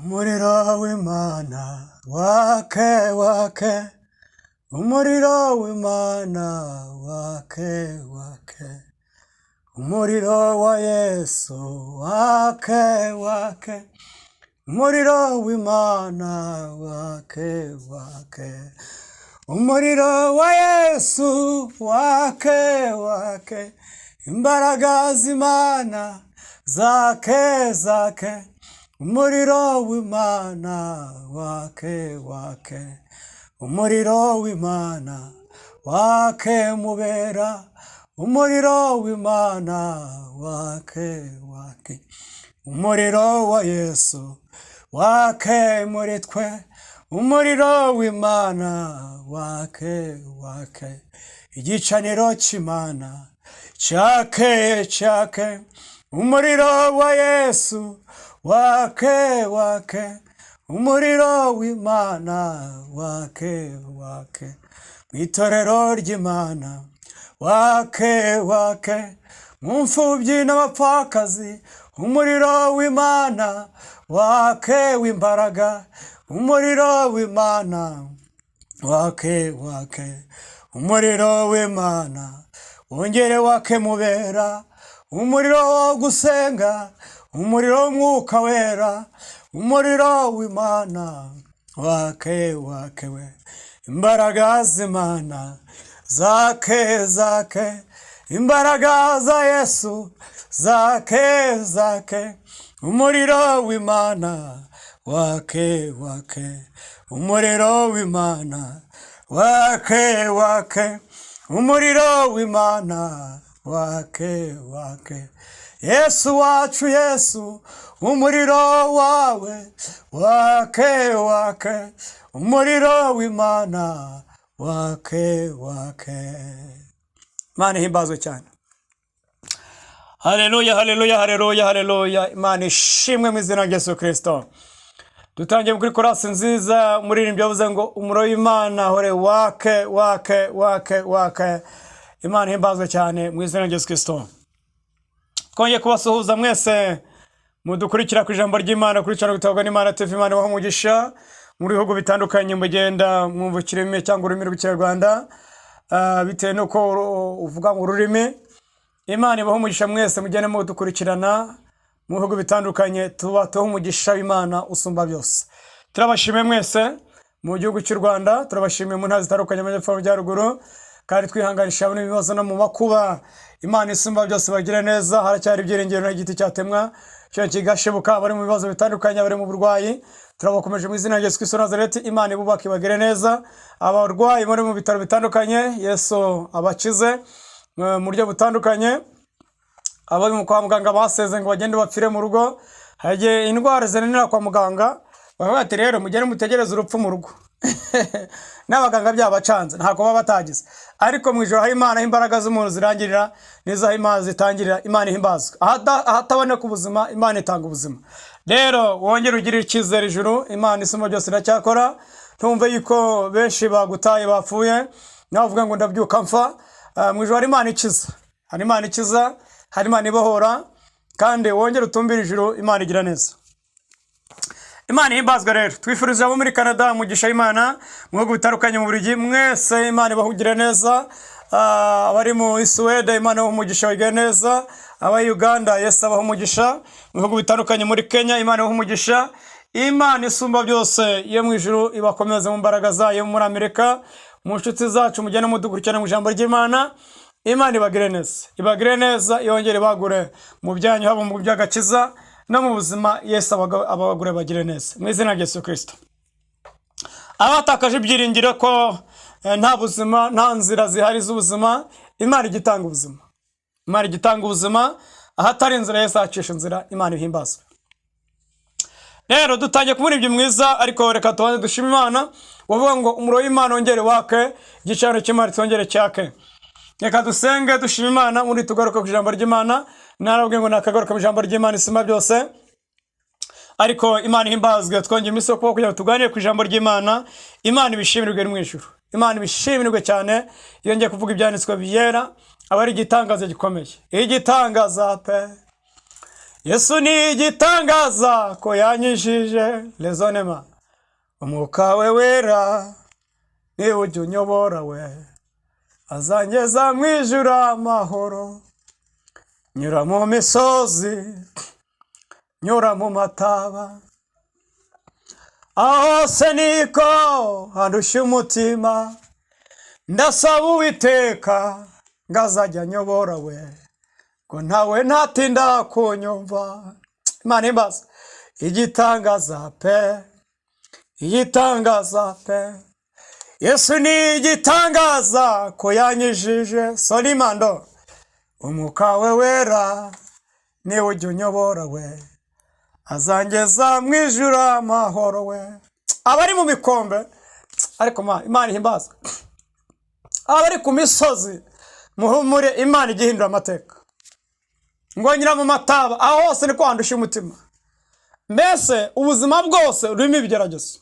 Umuriro w'Imana wake wake, umuriro w'Imana wake wake, umuriro wa Yesu wake wake, umuriro w'Imana wake wake, umuriro wa Yesu wake wake, imbaraga z'Imana zake zake, umuriro w'Imana wake wake, umuriro w'Imana wake mubera, umuriro w'Imana wake wake, umuriro wa Yesu wake muri twe, umuriro w'Imana wake wake, igicaniro cy'Imana cyake cyake, umuriro wa Yesu wake wake, umuriro w'Imana wake wake, mu itorero ry'Imana wake wake, mu mfubyi n'abapfakazi, umuriro w'Imana wake w'imbaraga, umuriro w'Imana wake wake, umuriro w'Imana wongere wake mubera, umuriro wo gusenga, umuriro w'Umwuka Wera, umuriro w'Imana wake wake we, imbaraga z'Imana zake zake, imbaraga za Yesu zake zake, umuriro w'Imana wake wake, umuriro w'Imana wake wake, umuriro w'Imana wake wake, Yesu wacu Yesu, umuriro wawe wake wake, umuriro w'Imana wake wake. Imana ihimbazwe cyane. Haleluya, haleluya, haleluya, haleluya! Imana ishimwe mu izina rya Yesu Kirisito. Dutangiye kuri korasi nziza, umuririmbyi yavuze ngo umuriro w'Imana hore wake wake wake wake. Imana ihimbazwe cyane mu izina rya Yesu Kirisito. Twongeye kubasuhuza mwese mudukurikira ku ijambo ry'Imana kuri channel Gutabwa n'Imana TV. Imana ibahe umugisha mu bihugu bitandukanye mugenda mwumva ikirimi cyangwa ururimi rw'Ikinyarwanda, bitewe n'uko uvuga ngo ururimi. Imana ibahe umugisha mwese mugende mudukurikirana mu bihugu bitandukanye. Tuba tuha umugisha w'Imana usumba byose. Turabashimiye mwese mu gihugu cy'u Rwanda, turabashimiye mu ntara zitandukanye, amajyepfo, amajyaruguru, kandi twihanganisha abo n'ibibazo no mu makuba. Imana isumba byose bagire neza. Haracyari ibyiringiro n'igiti cyatemwa cyo kigashibuka. Abari mu bibazo bitandukanye, abari mu burwayi, turabakomeje mu izina rya Yesu Kristo Nazareti. Imana ibubake, ibagire neza. Abarwayi bari mu bitaro bitandukanye, Yesu abakize mu buryo butandukanye. Abari mu kwa muganga baseze ngo bagende bapfire mu rugo, hari igihe indwara zinanira kwa muganga, bakavuga bati: "Rero mugende mutegereze urupfu mu rugo." N'abaganga byabacanze, ntabwo baba batagize. Ariko mu ijoro hari Imana, aho imbaraga z'umuntu zirangirira n'izaho Imana zitangirira. Imana ihimbazwe. Ahataboneka ubuzima, Imana itanga ubuzima. Rero wongere ugirire icyizere ijuru. Imana isumba byose iracyakora. Ntumve yuko benshi bagutaye, bapfuye, nawe uvuga ngo ndabyuka mfa. Mu ijoro hari Imana ikiza, hari Imana ikiza, hari Imana ibohora, kandi wongere utumbire ijuru. Imana igira neza, Imana ihimbazwa. Rero twifurije abo muri Canada umugisha w'Imana, mu bihugu bitandukanye, mu Bubiligi, mwese Imana ibahugire neza. Abari mu Suwede, Imana ibahe umugisha, bagire neza. Abari Uganda, Yesu abaha umugisha. Mu bihugu bitandukanye, muri Kenya, Imana ibahe umugisha. Imana isumba byose yo mu ijuru ibakomeze mu mbaraga zayo. Muri Amerika, mu nshuti zacu mugende mudukurikirana mu ijambo ry'Imana, Imana ibagire neza, ibagire neza, yongere ibagure mu byanyu, haba mu by'agakiza no mu buzima. Yesu abagure, bagire neza mu izina rya Yesu Kirisito. Abatakaje ibyiringiro ko nta buzima, nta nzira zihari z'ubuzima, Imana ijya itanga ubuzima, Imana ijya itanga ubuzima. Ahatari inzira, Yesu ahacisha inzira. Imana ihimbazwe. Rero dutangiye kubona ibyo mwiza, ariko reka tubanze dushime Imana. Wavuga ngo umuriro w'Imana wongere wake, igicaniro cy'Imana cyongere cyake. Reka dusenge, dushima Imana, ubundi tugaruka ku ijambo ry'Imana. Narabwiye ngo nakagaruka mu ijambo ry'Imana isumba byose. Ariko Imana ihimbazwe, twongeye iminsi yo kubaho kugira ngo tuganire ku ijambo ry'Imana. Imana ibishimirwe mu ijuru, Imana ibishimirwe cyane. Iyo ngiye kuvuga ibyanditswe byera, aba ari igitangaza gikomeye, igitangaza pe. Yesu ni igitangaza ko yanyijije rezonema. Umwuka we wera niwe ujya unyobora we, azangeza mu ijuru amahoro. Nyura mu misozi, nyura mu mataba, aho hose niko handushya umutima. Ndasaba Uwiteka ngo azajya anyobora we, ngo ntawe ntatinda kunyumva. Imana imbaza igitangaza pe, igitangaza pe. Yesu ni igitangaza ko yanyijije solimando. Umwuka we wera niwe ujya unyobora we, azangeza mu ijuru amahoro we. Abari mu mikombe, ariko Imana ihimbazwe. Abari ku misozi, muhumure, Imana ijya ihindura amateka. Ngo nyura mu mataba, aho hose niko handushya umutima. Mbese ubuzima bwose rurimo ibigeragezo,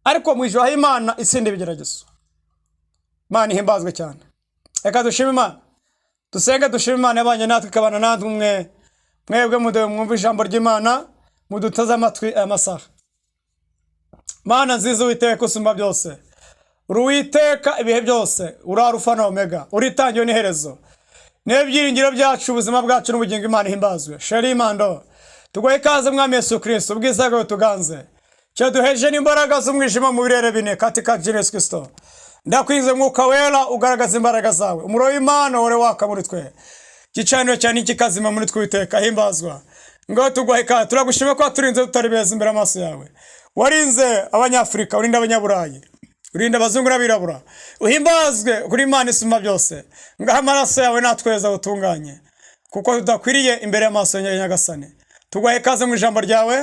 ariko mu ijuru aho Imana itsinda ibigeragezo. Imana ihimbazwe cyane. Reka dushime Imana, dusenge, dushime Imana yabanye natwe, ikabana natwe. Umwe mwebwe mudewe mwumve ijambo ry'Imana, muduteze amatwi aya masaha. Mana nziza, Uwiteka usumba byose, uri Uwiteka ibihe byose, uri Arufa na Omega, uri itangiriro n'iherezo, niyo byiringiro byacu, ubuzima bwacu n'ubugingo. Imana ihimbazwe. Sheri imando tuguhe ikaze, Mwami Yesu Kristo, ubwiza bwawe tuganze, cyo duheje n'imbaraga z'umwijima mu birere bine katika jina Yesu Kristo. Ndakwinze, Mwuka Wera, ugaragaza imbaraga zawe, umuriro w'Imana wore waka muri twe, igicaniro cyane kikazima muri twe. Uwiteka himbazwa. Ngo tuguhe ikaze, turagushima ko waturinze tutari beza imbere y'amaso yawe. Warinze Abanyafurika, urinda Abanyaburayi, urinda abazungu n'abirabura. Uhimbazwe kuri Imana isumba byose. Ngaho amaraso yawe natweza utunganye, kuko tudakwiriye imbere y'amaso ya Nyagasani. Tuguhe ikaze mu ijambo ryawe,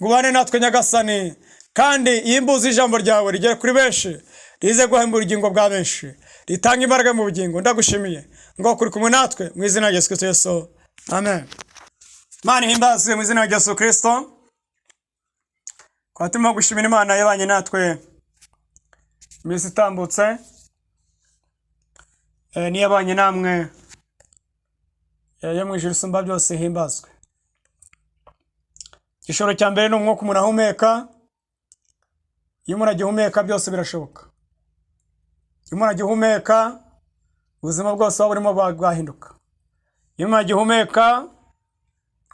ngo ubane natwe, Nyagasani, kandi iyi mbuzi ijambo ryawe rigere kuri benshi, rize guhemba ubugingo bwa benshi, ritanga imbaraga mu bugingo. Ndagushimiye ngo kuri kumwe natwe, mu izina rya Yesu Kristo Yesu, amen. Imana ihimbazwe mu izina rya Yesu Kristo. Twaba turimo gushimira Imana yabanye natwe iminsi itambutse, n'iyabanye namwe, yo mu ijuru isumba byose ihimbazwe. Igishoro cya mbere ni umwuka umuntu ahumeka. Iyo umuntu agihumeka, byose birashoboka. Iyo umuntu agihumeka, ubuzima bwose waba burimo bwahinduka. Iyo umuntu agihumeka,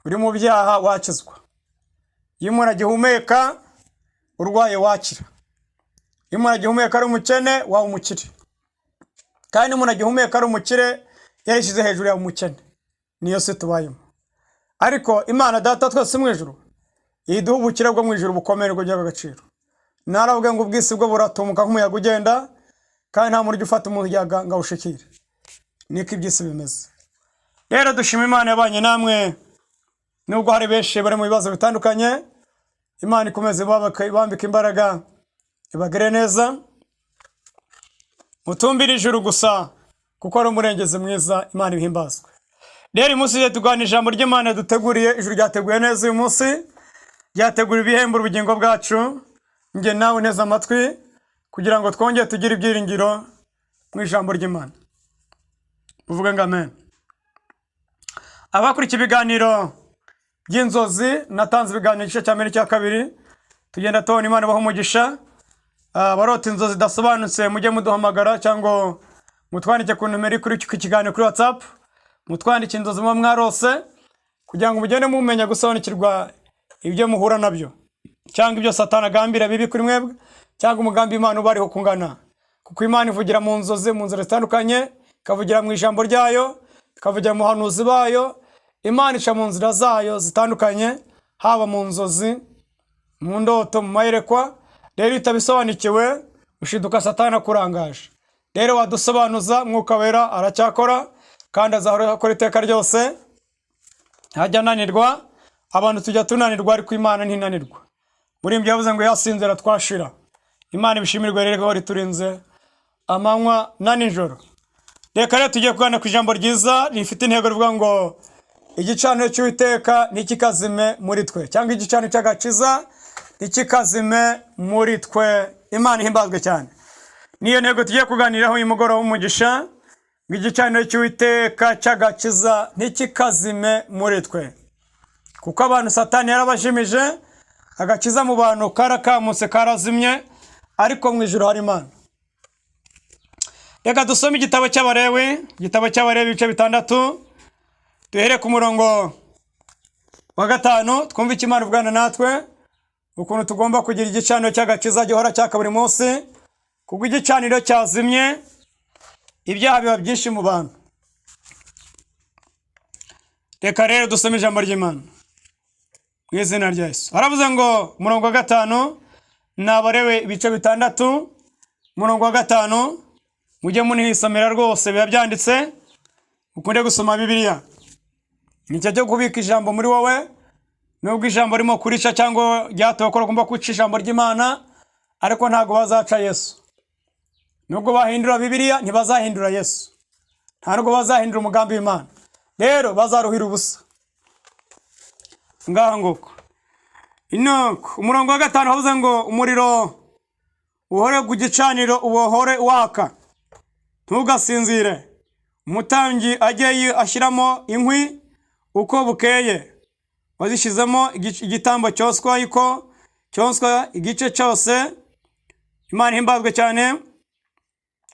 uri mu byaha wakizwa. Iyo umuntu agihumeka, urwaye wakira. Iyo umuntu agihumeka ari umukene, waba umukire. Kandi umuntu agihumeka ari umukire, yarishyize hejuru, yaba umukene. Niyo si tubayemo. Ariko Imana Data twese mu ijuru iduha ubukire bwo mu ijuru bukomeye bw'agaciro. Naravuga ngo ubwisi bwo buratumuka nk'umuyaga ugenda, kandi nta muntu ufata umuyaga ngo awushikire. Niko iby'isi bimeze. Rero dushima Imana yabanye namwe, nubwo hari benshi bari mu bibazo bitandukanye. Imana ikomeze ibambike imbaraga, ibagire neza, mutumbire ijuru gusa, kuko ari umurengezi mwiza. Imana ibihimbazwe. Rero uyu munsi tugiye tuganira ijambo ry'Imana duteguriye. Ijuru ryateguye neza uyu munsi, ryategura ibihembo ubugingo bwacu. Njye nawe neza amatwi, kugira ngo twongere tugire ibyiringiro mu ijambo ry'Imana. Uvuge ngo amen. Abakurikiye ibiganiro by'inzozi, natanze ibiganiro igice cya mbere, cya kabiri, tugenda tubona. Imana ibaha umugisha. Abarota inzozi zidasobanutse, mujye muduhamagara cyangwa mutwandike ku nomero iri kuri iki kiganiro kuri WhatsApp, mutwandike inzozi muba mwarose, kugira ngo mugende mumenya gusobanukirwa ibyo muhura nabyo, cyangwa ibyo Satani agambira bibi kuri mwebwe, cyangwa umugambi Imana uba ariho kungana. Kuko Imana ivugira mu nzozi mu nzira zitandukanye, ikavugira mu ijambo ryayo, ikavugira mu buhanuzi bayo. Imana ica mu nzira zayo zitandukanye, haba mu nzozi, mu ndoto, mu mayerekwa. Rero iyo utabisobanukiwe, ushiduka Satani akurangaje. Rero wadusobanuza, Mwuka Wera aracyakora kandi azahora akora iteka ryose, ntajya ananirwa. Abantu tujya tunanirwa, ariko Imana ntinanirwa. Muri ibyo yavuze ngo yasinzira twashira. Imana ibishimirwe rero ko riturinze amanywa na nijoro. Reka rero tugiye kuganira ku ijambo ryiza rifite intego rivuga ngo igicaniro cy'Uwiteka ntikikazime muri twe, cyangwa igicaniro cy'agakiza ntikikazime muri twe. Imana ihimbazwe cyane. Niyo ntego tugiye kuganiraho uyu mugoroba w'umugisha, ngo igicaniro cy'Uwiteka cy'agakiza ntikikazime muri twe. Kuko abantu Satani yarabajimije, agakiza mu bantu karakamutse, karazimye, ariko mu ijuru hari Imana. Reka dusome igitabo cy'Abalewi, igitabo cy'Abalewi ibice 6, duhere ku murongo wa 5, twumve icyo Imana ivugana natwe, ukuntu tugomba kugira igicaniro cy'agakiza gihora cyaka buri munsi, kuko igicaniro cyazimye ibyaha biba byinshi mu bantu. Reka rero dusome ijambo ry'Imana mu izina rya Yesu. Haravuze ngo, umurongo wa 5, ni Abalewi ibice 6, umurongo wa 5, mujye munihisomera rwose, biba byanditse. Ukunde gusoma Bibiliya, ni icyo cyo kubika ijambo muri wowe. Nubwo ijambo ririmo kurica cyangwa ryatowe ko rigomba kwica ijambo ry'Imana, ariko ntabwo bazaca Yesu. Nubwo bahindura Bibiliya, ntibazahindura Yesu, nta nubwo bazahindura umugambi w'Imana. Rero bazaruhira ubusa. Ngaha nguko inoko, umurongo wa 5 havuze ngo: "Umuriro uhore ku gicaniro, ubohore waka, ntugasinzire. Umutambyi ajye ashyiramo inkwi uko bukeye, wazishyizemo igitambo cyoswa, ariko cyoswa igice cyose." Imana ihimbazwe cyane.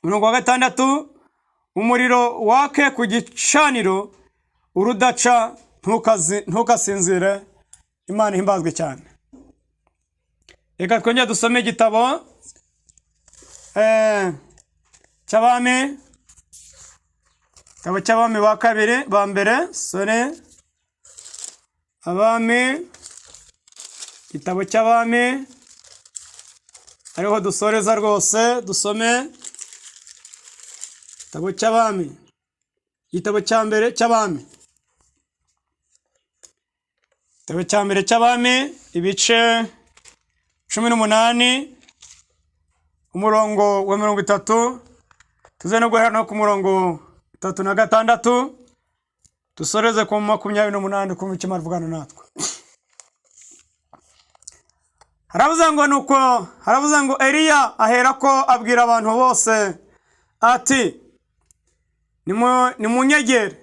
Umurongo wa 6: "Umuriro wake ku gicaniro urudaca, ntukasinzire." Imana ihimbazwe cyane. Reka twongere dusome igitabo cy'Abami, igitabo cy'Abami ba kabiri, ba mbere, sorry, Abami, igitabo cy'Abami, ariho dusoreza rwose. Dusome igitabo cy'Abami, igitabo cya mbere cy'Abami, igitabo cya mbere cy'Abami, ibice 18, umurongo wa 30, tuze no guhera no ku murongo 36, dusoreze ku 28, kumva icyo Imana ivugana natwe. Haravuze ngo: "Nuko," haravuze ngo, "Eliya aherako abwira abantu bose ati: 'Nimunyegere.'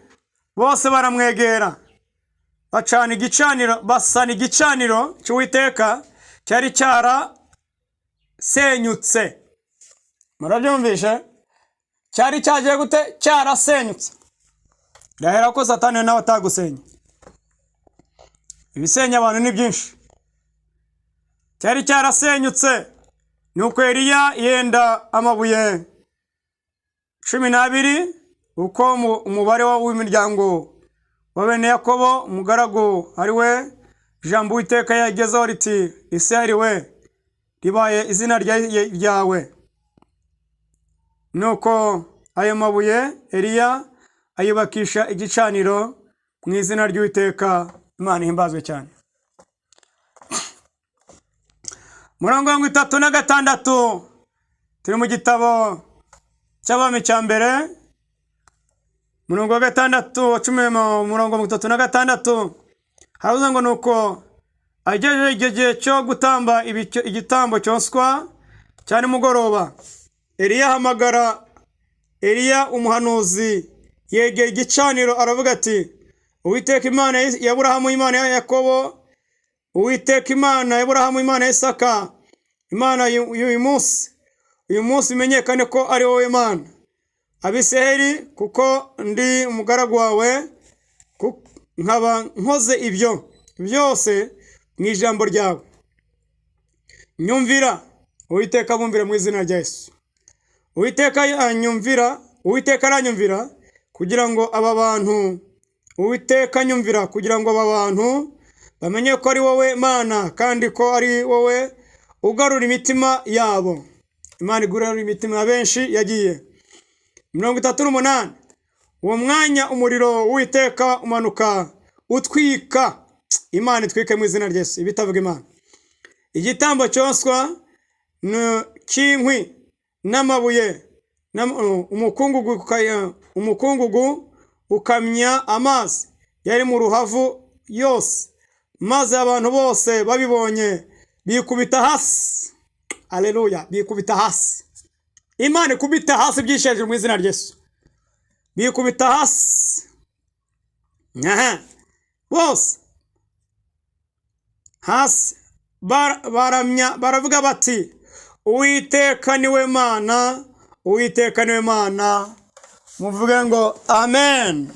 Bose baramwegera, bacana igicaniro, basana igicaniro cy'Uwiteka cyari cyarasenyutse." Murabyumvishe? Cyari cyagiye gute? Cyarasenyutse. Birahera ko Satani nawe atagusenya. Ibisenya abantu ni byinshi. Cyari cyarasenyutse. Nuko Eliya yenda amabuye 12, uko umubare w'imiryango wa bene Yakobo umugaragu, ari we ijambo Uwiteka yagezeho riti: 'Isirayeli we ribaye izina ryawe.' Nuko ayo mabuye Eliya ayubakisha igicaniro mu izina ry'Uwiteka. Imana ihimbazwe cyane. 36, turi mu gitabo cy'Abami cya mbere, murongo wa 6 wa 10, murongo 36, haravuze ngo: "Nuko agejeje icyo gihe cyo gutamba igitambo cyoswa cya nimugoroba, Eliya ahamagara Eliya umuhanuzi, yegera igicaniro, aravuga ati: 'Uwiteka Imana ya Aburahamu, Imana ya Yakobo, Uwiteka Imana ya Aburahamu, Imana ya Isaka, Imana y'uyu munsi, uyu munsi umenyekane ko ari wowe Mana Abisirayeli, kuko ndi umugaragu wawe, nkaba nkoze ibyo byose mu ijambo ryawe. Nyumvira.'" Uwiteka bumvire mu izina rya Yesu. "Uwiteka anyumvira, Uwiteka aranyumvira kugira ngo aba bantu, Uwiteka anyumvira kugira ngo aba bantu bamenye ko ari wowe Mana, kandi ko ari wowe ugarura imitima yabo." Imana igarura imitima ya benshi yagiye. 38: "Uwo mwanya umuriro w'Uwiteka umanuka utwika," Imana itwike mu izina rya Yesu ibitavuga Imana, "igitambo cyoswa cy'inkwi n'amabuye, umukungugu ukamya amazi yari mu ruhavu yose. Maze abantu bose babibonye bikubita hasi." Aleluya! Bikubita hasi. Imana ikubita hasi ibyinshi hejuru mu izina rya Yesu. Bikubita hasi. Aha. Bose. Hasi baramya, baravuga bati: "Uwiteka niwe Mana, Uwiteka niwe Mana." Muvuge ngo amen.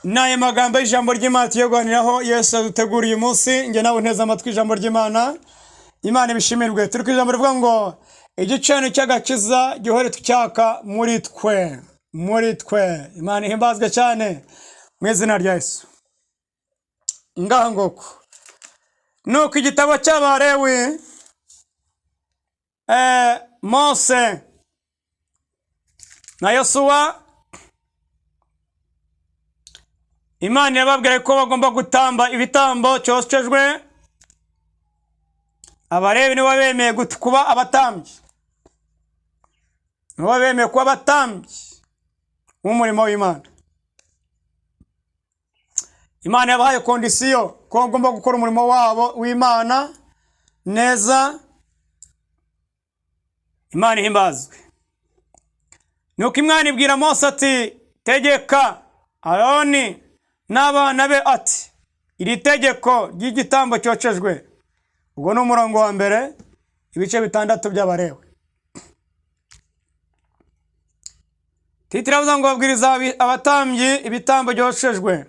N'aya magambo y'ijambo ry'Imana tugiye kuganiraho, Yesu yaduteguriye uyu munsi. Njye nawe nteze amatwi ijambo ry'Imana, Imana ibishimirwe. Turi ku ijambo rivuga ngo igicaniro cy'agakiza gihore cyaka muri twe, muri twe. Imana ihimbazwe cyane mu izina rya Yesu. Ngaha nguko nuko igitabo cy'Abalewi, Mose na Yosuwa, Imana irababwira ko bagomba gutamba ibitambo cyokejwe. Abalewi nibo bemeye kuba abatambyi, nibo bemeye kuba abatambyi b'umurimo w'Imana. Imana yabahaye condition ko bagomba gukora umurimo wabo w'Imana neza. Imana ihimbazwe. Nuko Imana ibwira Mose ati: "Tegeka Aroni n'abana be ati: 'Iri tegeko ry'igitambo cyokejwe.'" Ubwo ni umurongo wa mbere, ibice 6 by'Abalewi. Titre iravuga ngo babwiriza abatambyi ibitambo byokejwe,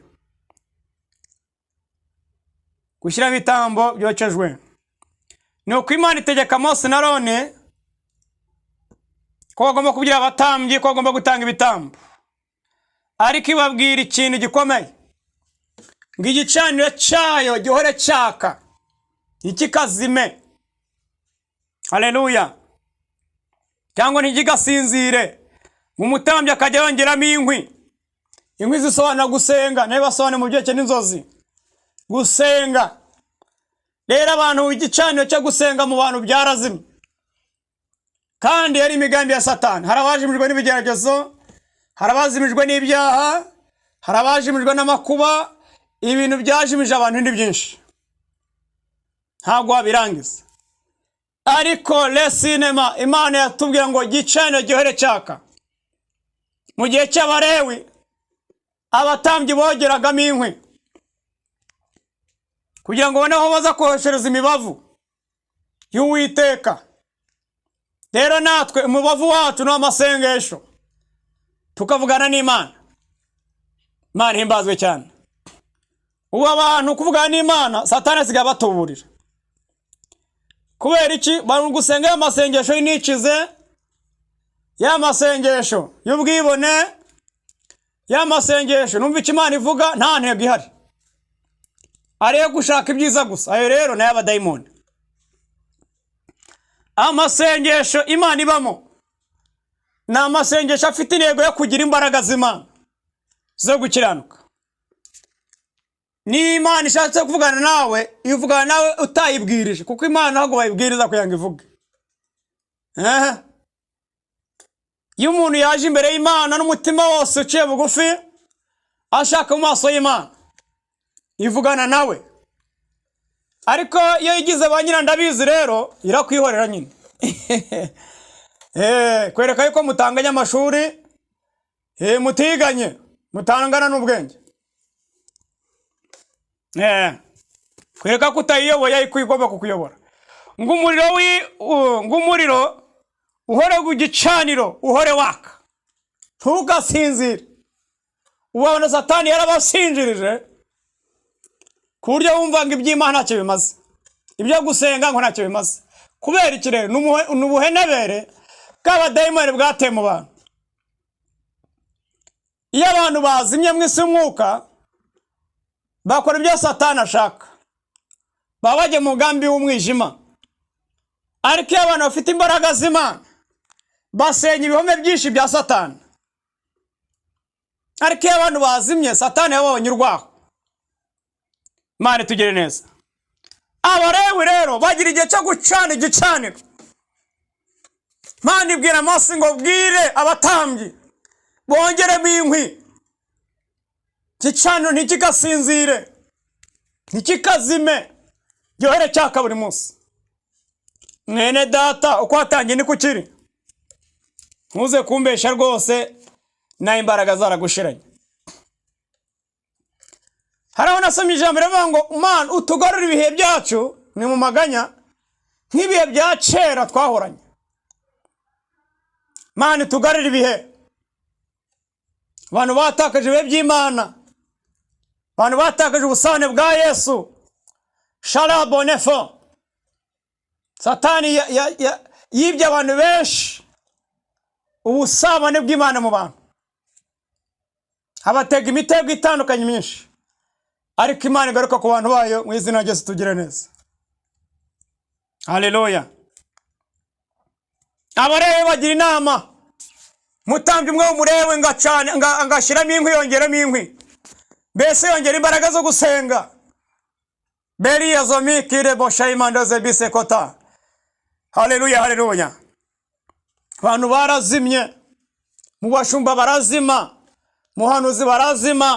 gushyira ibitambo byokejwe. Nuko Imana itegeka Mose na Aroni ko bagomba kubwira abatambyi ko bagomba gutanga ibitambo, ariko ibabwira ikintu gikomeye, ngo igicaniro cyayo gihore cyaka, ntikikazime. Haleluya! Cyangwa ntikigasinzire, ngo umutambyi akajya yongeramo inkwi. Inkwi zisobanura gusenga, nayo basobanura mu byerekeye n'inzozi, gusenga. Rero abantu, igicaniro cyo gusenga mu bantu byarazimye, kandi yari imigambi ya Satani. Hari abajimijwe n'ibigeragezo, hari abazimijwe n'ibyaha, hari abajimijwe n'amakuba. Ibintu byajimije abantu ni byinshi, ntabwo wabirangiza. Ariko lesinema, Imana yatubwira ngo igicaniro gihore cyaka. Mu gihe cy'Abalewi, abatambyi bogeragamo inkwi kugira ngo babone aho baza koheshereza imibavu y'Uwiteka. Rero natwe umubavu wacu ni amasengesho, tukavugana n'Imana. Imana ihimbazwe cyane. Ubu abantu kuvugana n'Imana, Satani asigaye abatuburira. Kubera iki? Bari gusenga ya masengesho y'inicize, ya masengesho y'ubwibone, ya masengesho numva icyo Imana ivuga, nta ntego ihari, ariyo gushaka ibyiza gusa. Ayo rero ni ay'abadayimoni. Amasengesho Imana ibamo ni amasengesho afite intego yo kugira imbaraga z'Imana zo gukiranuka. Niyo Imana ishatse kuvugana nawe, ivugana nawe utayibwirije, kuko Imana ntabwo bayibwiriza kugira ngo ivuge. Ehe. Iyo umuntu yaje imbere y'Imana n'umutima wose uciye bugufi, ashaka mu maso y'Imana, ivugana nawe. Ariko iyo yigize ba nyina ndabizi, rero irakwihorera nyine. Kwereka yuko mutanganya amashuri, mutiganye, mutangana n'ubwenge. Kwereka ko utayiyoboye ariko igomba kukuyobora. Ngo umuriro uhore ku gicaniro, uhore waka, ntugasinzire. Ubona Satani yarabasinjirije ku buryo wumva ngo iby'Imana ntacyo bimaze, ibyo gusenga ngo ntacyo bimaze. Kubera iki rero? Ni ubuhenebere bw'abadayimoni bwateye mu bantu. Iyo abantu bazimye mu isi y'umwuka, bakora ibyo Satani ashaka, baba bajya mu mugambi w'umwijima. Ariko iyo abantu bafite imbaraga z'Imana, basenya ibihome byinshi bya Satani. Ariko iyo abantu bazimye, Satani yababonye urwaho. Imana itugire neza. Abalewi rero bagira igihe cyo gucana igicaniro. Imana ibwira Mose ngo: "Bwire abatambyi bongeremo inkwi, igicaniro ntikigasinzire, ntikikazime, gihore cyaka buri munsi." Mwene data, uko watangiye niko ukiri. Ntuze kumbesha rwose, naho imbaraga zaragushiranye. Hari aho nasomye ijambo rivuga ngo: "Mana, utugarure ibihe byacu," ni mu maganya, "nk'ibihe bya kera twahoranye." Mana, tugarure ibihe. Abantu batakaje ibihe by'Imana, abantu batakaje ubusabane bwa Yesu. Sharabonefo Satani yibye abantu benshi ubusabane bw'Imana mu bantu, abatega imitego itandukanye myinshi. Ariko Imana igaruka ku bantu bayo mu izina rya Yesu, tugire neza. Haleluya. Abarewe bagira inama mutambyi umwe w'umurewe ngacana, ngashyiramo inkwi, yongeramo inkwi, mbese yongera imbaraga zo gusenga. Beriya zomikire boshayimando bisekota. Haleluya, haleluya. Abantu barazimye, mu bashumba barazima, mu hanuzi barazima,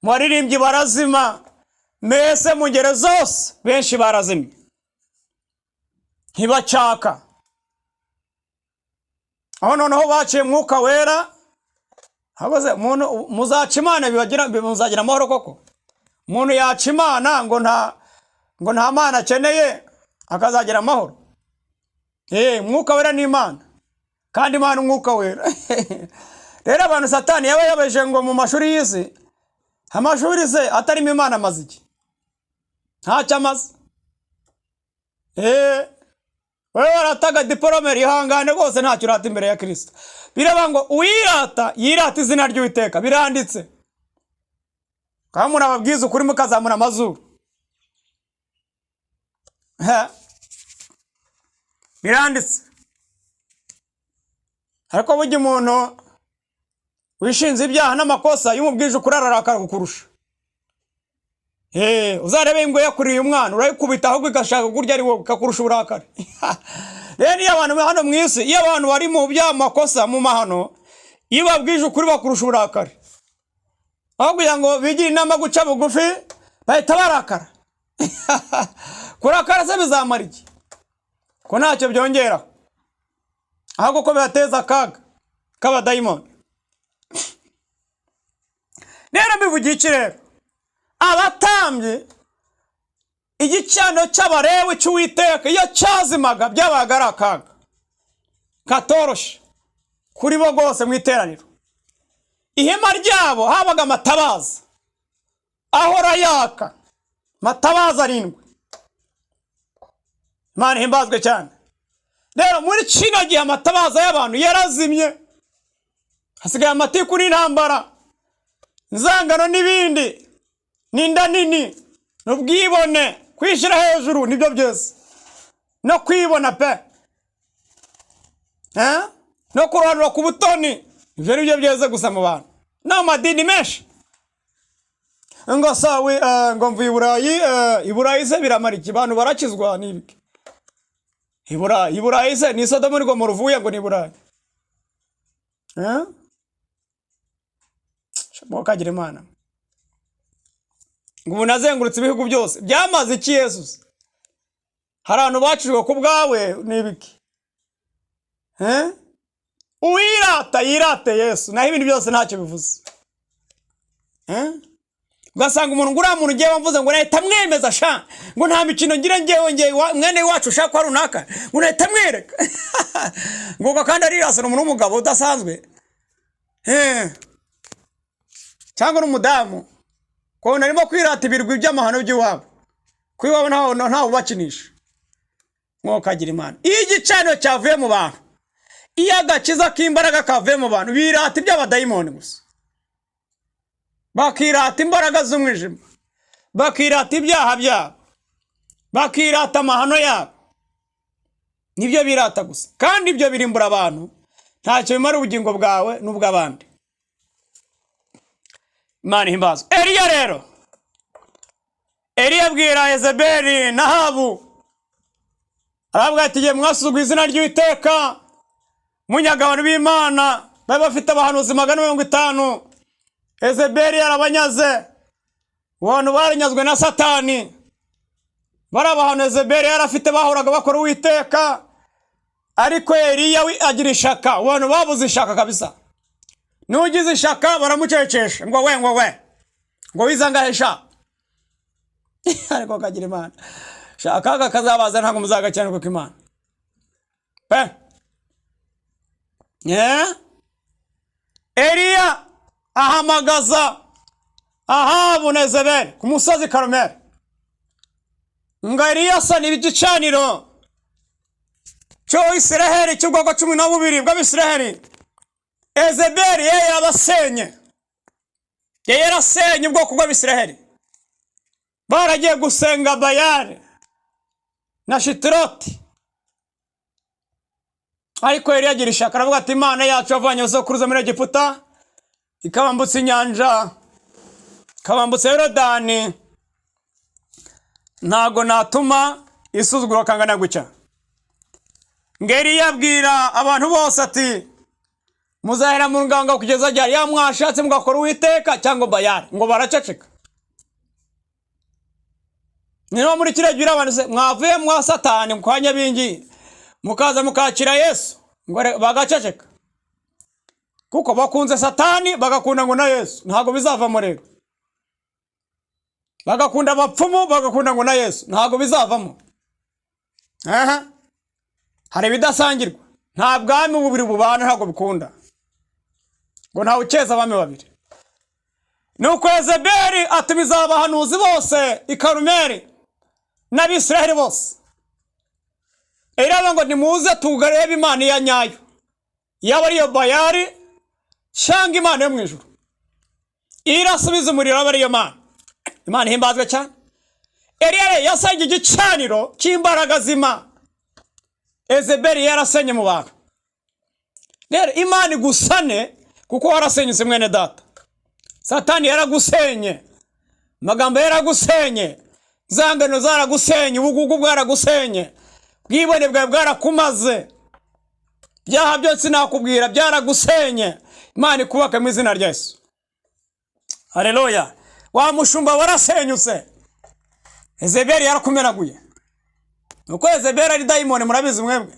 mu baririmbyi barazima, mbese mu ngero zose benshi barazimye, ntibacaka. Aho noneho baciye Mwuka Wera habuze umuntu. Muzaca Imana bibagira, muzagira amahoro koko? Umuntu yaca Imana ngo nta Mana akeneye, akazagira amahoro? Mwuka Wera ni Imana, kandi Imana Umwuka Wera. Rero abantu Satani yaba yabeje ngo mu mashuri y'isi, amashuri se atarimo Imana amaze iki? Ntacyo amaze. Wowe warataga diporome, ihangane rwose, ntacyo urata imbere ya Kirisito. Biraba ngo uwirata yirata izina ry'Uwiteka, biranditse. Kandi murababwiza ukuri mukazamura amazuru. Ha. Biranditse. Ariko burya umuntu wishinze ibyaha n'amakosa, iyo umubwije ukuri ararakara kukurusha. Uzarebe ingwe yakuriye umwana, urayikubita ahubwo igashaka kurya ari wowe, ikakurusha uburakari. Rero iyo abantu hano mu isi, iyo abantu bari mu byaha, mu makosa, mu mahano, iyo babwije ukuri bakurusha uburakari. Aho kugira ngo bigire inama guca bugufi, bahita barakara. Kurakara se bizamara iki, ko ntacyo byongeraho, ahubwo ko bibateza akaga k'abadayimoni? Rero mbivugiye iki? Rero abatambyi, igicaniro cy'Abarewe cy'Uwiteka iyo cyazimaga, byabaga ari akaga katoroshe kuri bo rwose. Mu iteraniro, ihema ryabo, habaga amatabaza ahora yaka, matabaza arindwi. Imana ihimbazwe cyane. Rero muri kino gihe amatabaza y'abantu yarazimye, hasigaye amatiku n'intambara, inzangano n'ibindi, n'inda nini n'ubwibone, kwishyira hejuru, nibyo byose, no kwibona pe. Eh? No kurobanura ku butoni, ibyo ni byo byeze gusa mu bantu n'amadini menshi. Ngo sawe, ngo mvuye i Burayi. I Burayi se biramara iki? Abantu barakizwa n'ibiki i Burayi? I Burayi se ni Sodomu n'Gomora uvuye ngo ni i Burayi? Eh? Kagira Imana. Ngo umuntu azengurutse ibihugu byose, byamaze iki? Yesu se? Hari abantu baciriwe ku bwawe n'ibiki? Eh? Uwirata yirate Yesu, naho ibintu byose ntacyo bivuze. Eh? Ugasanga umuntu ngo uriya muntu ngewe mvuze ngo nahita mwemeza sha, ngo nta mikino ngira ngewe, ngewe mwene wacu ushaka ko runaka, ngo nahita mwereka ngo ubwo kandi arirasa, ni umuntu w'umugabo udasanzwe. Eh. Cyangwa n'umudamu kubona arimo kwirata ibirwi by'amahano by'iwabo, ko iwabo ntawe ubakinisha. Mwokagira Imana. Iyo igicaniro cyavuye mu bantu, iyo agakiza k'imbaraga kavuye mu bantu, birata iby'abadayimoni gusa, bakirata imbaraga z'umwijima, bakirata ibyaha byabo, bakirata amahano yabo, nibyo birata gusa. Kandi ibyo birimbura abantu, ntacyo bimara ubugingo bwawe n'ubw'abandi. Imana ihimbazwe. Eliya rero, Eliya abwira Yezebeli na Ahabu, aravuga ati: "Igihe mwasuzuguye izina ry'Uwiteka, munyaga abantu b'Imana bari bafite abahanuzi 450, Ezebeli yarabanyaze." Abantu baranyazwe na Satani. Bari abahantu Ezebeli yari afite, bahoraga bakora Uwiteka. Ariko Eliya we agira ishaka. Abantu babuze ishaka kabisa. N'ugize ishaka baramucecesha ngo we, ngo we, ngo wizangahe sha. Ariko kagira Imana. Sha, akaga kazabaza ntabwo muzagakiranirwa ku Imana pe. Yeah? Eliya ahamagaza Ahabu na Yezebeli ku musozi Karumeli, ngo Eliya asana igicaniro cyo Isiraheli cy'ubwoko 12 bw'Abisiraheli. Ezebeli ye yabasenye, ye yarasenye ubwoko bw'Abisiraheli, baragiye gusenga Bayali na Shitiroti. Ariko yari yagira ishaka, aravuga ati: "Imana yacu yavanye abasokuruza muri Egiputa, ikabambutsa inyanja, ikabambutsa Yorodani, ntago natuma isuzuguro kangana gutya." Ngeri yabwira abantu bose ati: "Muzahera mu nganga kugeza ryari? Ya mwashatse mugakora Uwiteka cyangwa Bayali." Ngo baraceceka. Niba muri kiriya gihe abantu se mwavuye mwa Satani kwa Nyabingi mukaza mukakira Yesu, ngo bagaceceka, kuko bakunze Satani, bagakunda ngo na Yesu, ntabwo bizavamo. Rero bagakunda abapfumu, bagakunda ngo na Yesu, ntabwo bizavamo. Aha hari ibidasangirwa. Nta bwami bubiri bubana, ntabwo bikunda, ngo ntawe ukeza abami babiri. Nuko Yezebeli atumiza abahanuzi bose i Karumeli n'Abisiraheli bose. Iravuga ngo: "Nimuze tugarebe Imana iya nyayo, yaba ariyo Bayali cyangwa Imana yo mu ijuru irasubiza umuriro, aba ariyo Mana." Imana ihimbazwe cyane. Eliya rero yasenye igicaniro cy'imbaraga z'Imana Ezebeli yarasenye mu bantu. Rero Imana igusane, kuko warasenyutse, mwene data. Satani yaragusenye, amagambo yaragusenye, zangano zaragusenye, ubugugu bwaragusenye, bwibone bwawe bwarakumaze, byaha byose nakubwira byaragusenye. Imana ikubake mu izina rya Yesu. Haleluya! Wa mushumba, warasenyutse, Ezebeli yarakumenaguye. Nuko Ezebeli ari dayimoni, murabizi mwebwe.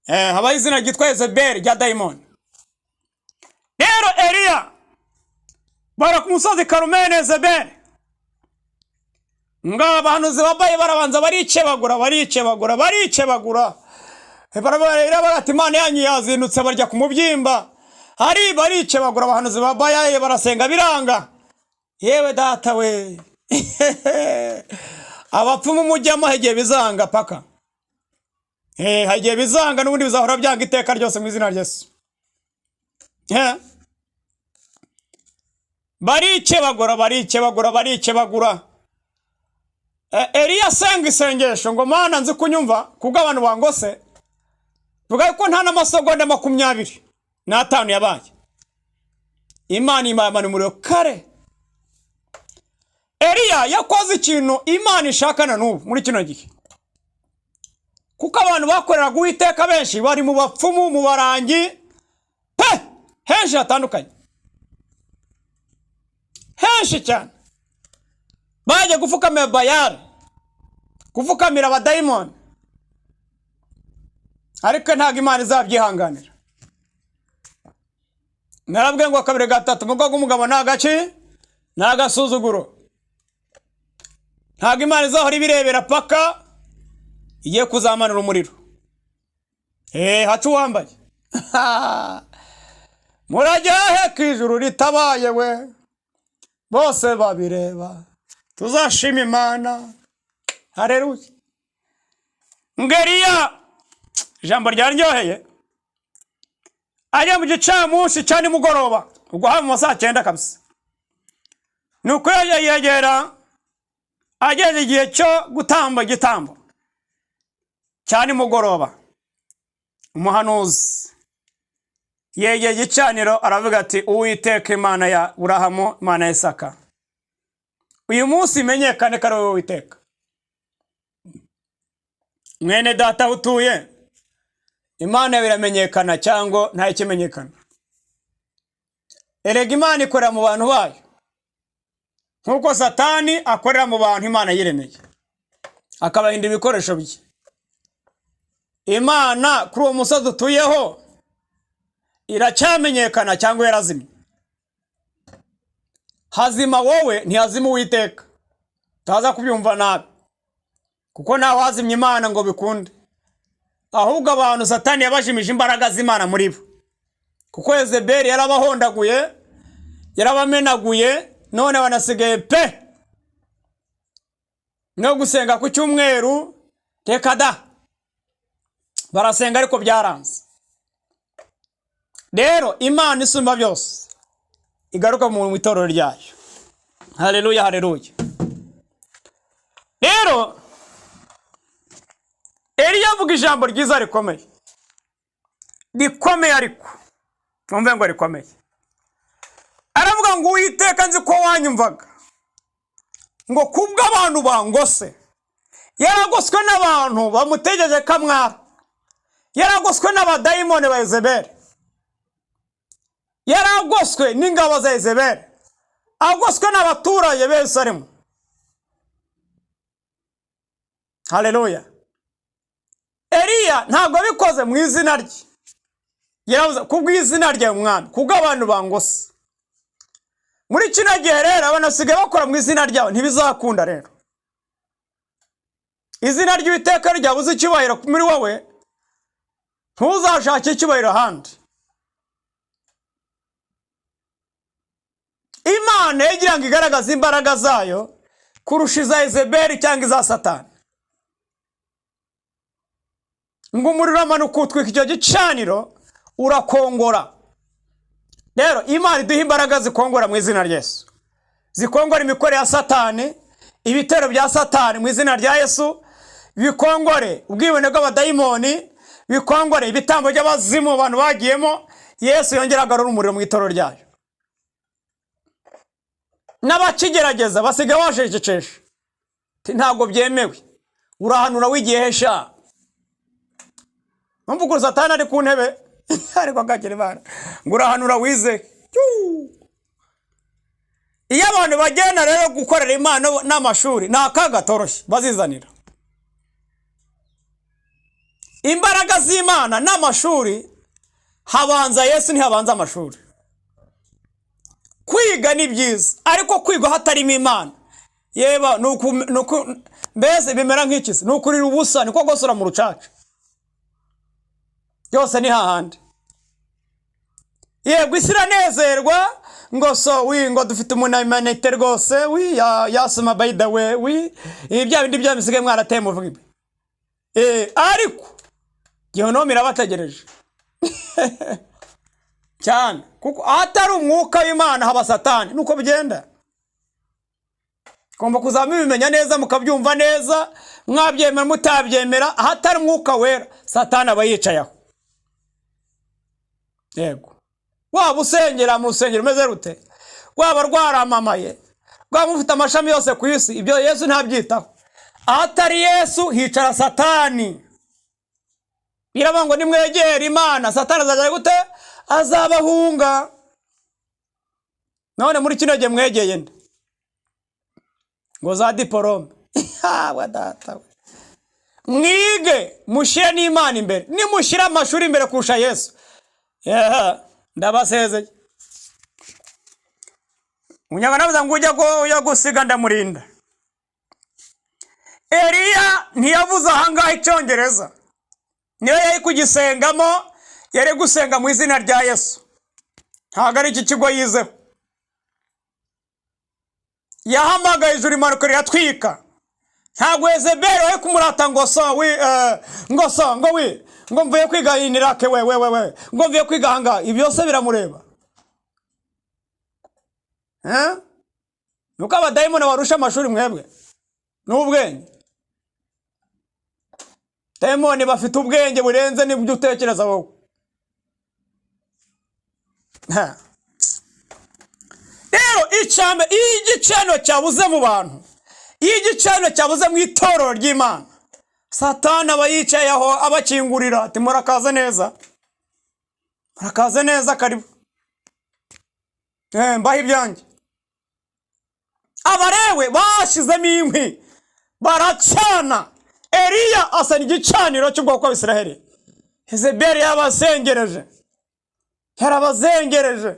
Habaho izina ryitwa Ezebeli rya dayimoni. Rero Eliya bara ku musozi Karumeli, Ezebeli ngo abahanuzi bambaye barabanza barikebagura, barikebagura, barikebagura, barabara bati: "Imana yanyu yazindutse." Barya ku mubyimba hari, barikebagura. Abahanuzi ba Bayali barasenga biranga. Yewe data we, abapfumu mujyamo igihe bizanga paka. Igihe bizanga, n'ubundi bizahora byanga iteka ryose mu izina rya Yesu. Barikebagura, barikebagura, barikebagura. Eliya asenga isengesho ngo: "Mana, nzi kunyumva kubwo abantu bangose." Vuga ko nta n'amasegonda 25 yabaye, Imana imana umuriro kare. Eliya yakoze ikintu Imana ishakana n'ubu muri kino gihe, kuko abantu bakoreraga Uwiteka benshi bari mu bapfumu, mu barangi pe, henshi hatandukanye, henshi cyane bajya gupfukamira Bayali, gupfukamira abadayimoni. Ariko ntabwo Imana izabyihanganira. Narabwiye ngo kabiri gatatu, mu bwoko bw'umugabo ni agaki? Ni agasuzuguro. Ntabwo Imana izahora ibirebera paka igiye kuzamanura umuriro. Haca uwambaye. Murajya he ku ijuru ritabaye we? Bose babireba, tuzashima Imana. Hareruya! Ngeriya ijambo ryaryoheye, ajya mu gicamunsi cya nimugoroba, ubwo haba mu ma saa 9 kabisa. Ni uko yegera ageze igihe cyo gutamba igitambo cya nimugoroba, umuhanuzi yegeye igicaniro, aravuga ati: "Uwiteka Imana ya Burahamu, Imana ya Isaka, uyu munsi imenyekane ko ari wowe Witeka." Mwene data, aho utuye Imana yawe iramenyekana cyangwa nta ikimenyekana? Erega Imana ikorera mu bantu bayo nk'uko Satani akorera mu bantu Imana yiremeye, akabahinda ibikoresho bye. Imana kuri uwo musozi utuyeho iracyamenyekana cyangwa yarazimye? Hazima wowe, ntihazima Uwiteka. Utaza kubyumva nabi, kuko ntawazimya Imana ngo bikunde. Ahubwo abantu Satani yabajimije imbaraga z'Imana muri bo, kuko Yezebeli yarabahondaguye, yarabamenaguye, none banasigaye pe no gusenga ku cyumweru reka da, barasenga ariko byaranze. Rero Imana isumba byose igaruka mu itorero ryayo. Haleluya, haleluya. Rero Eliya avuga ijambo ryiza rikomeye, rikomeye, ariko twumve ngo rikomeye. Aravuga ngo: "Uwiteka, nzi ko wanyumvaga," ngo kubw'abantu bangose. Yaragoswe n'abantu bamutegereje kamwara, yaragoswe n'abadayimoni ba Yezebeli, yaragoswe n'ingabo za Yezebeli, agoswe n'abaturage b'Yerusalemu. Haleluya. Eliya ntabwo abikoze mu izina rye, yaravuze kubw'izina ryawe Mwami, kubw'abantu bangose. Muri kino gihe rero abantu basigaye bakora mu izina ryabo, ntibizakunda. Rero izina ry'Uwiteka ryabuze icyubahiro muri wowe, ntuzashake icyubahiro ahandi. Imana yagira ngo igaragaze imbaraga zayo kurusha iza Yezebeli cyangwa iza Satani. Ngo umuriro uramanuka utwika icyo gicaniro, urakongora. Rero Imana iduha imbaraga zikongora mu izina rya Yesu, zikongora imikorere ya Satani, ibitero bya Satani mu izina rya Yesu, bikongore ubwibone bw'abadayimoni, bikongore ibitambo by'abazimu abantu bagiyemo. Yesu yongera agarura umuriro mu itorero ryayo. N'abakigerageza basigaye bashecekesha, ntabwo byemewe, urahanura wigiye sha. Mpamvu ukuntu Satani ari ku ntebe, ariko akakira Imana ngo urahanura wize. Iyo abantu bagenda rero gukorera Imana n'amashuri ni akaga katoroshye bazizanira. Imbaraga z'Imana n'amashuri, habanza Yesu, ntihabanza amashuri. Kwiga ni byiza, ariko kwiga hatarimo Imana, yeba mbese bimera nk'ikisi, ni ukurira ubusa, niko gosora mu rucaca, byose ni hahandi. Yego, isi iranezerwa ngo so oui, ngo dufite umunyamanite rwose, oui, yasoma by the way, oui, ibi bya bindi bya bisigaye mwarateye muvuga ibi. Ariko gehinomu irabategereje cyane, kuko ahatari umwuka w'Imana haba Satani. Nuko bigenda. Ugomba kuzaba mubimenya neza, mukabyumva neza, mwabyemera mutabyemera, ahatari umwuka wera Satani aba yicaye aho. Yego, waba usengera mu rusengero umeze rute, rwaba rwaramamaye, rwaba mufite amashami yose ku isi, ibyo Yesu ntabyitaho. Ahatari Yesu hicara Satani. Biravuga ngo nimwegere Imana, Satani azajya gute? Azabahunga. None muri kino gihe mwegeye nde? Ngo za diporome wa data we. Mwige mushyire n'Imana imbere. Nimushyire amashuri imbere kurusha Yesu, yeha, ndabasezeye. Umunyarwanda avuga ngo ujya gusiga ndamurinda. Eliya ntiyavuze ahangaha icyongereza, niyo yari kugisengamo, yari gusenga mu izina rya Yesu. Ntabwo ari iki kigo yizeho. Yahamagaye ijuru, impanuka riratwika. Ntabwo Yezebeli wari kumurata ngo so oui, ngo so ngo oui, ngo mvuye kwiga inirake, we we we we, ngo mvuye kwiga ahangaha, ibyo byose biramureba? Eh? Nuko abadayimoni barusha amashuri mwebwe n'ubwenge. Dayimoni bafite ubwenge burenze n'ibyo utekereza wowe. Ha. Rero icyambe, iyo igicaniro cyabuze mu bantu, iyo igicaniro cyabuze mu itorero ry'Imana, Satani aba yicaye aho abakingurira ati: "Murakaze neza, murakaze neza, karibu, mbaho ibyanjye." Abarewe bashyizemo inkwi baracana. Eliya asana igicaniro cy'ubwoko bw'Abisiraheli. Yezebeli yabazengereje, yarabazengereje.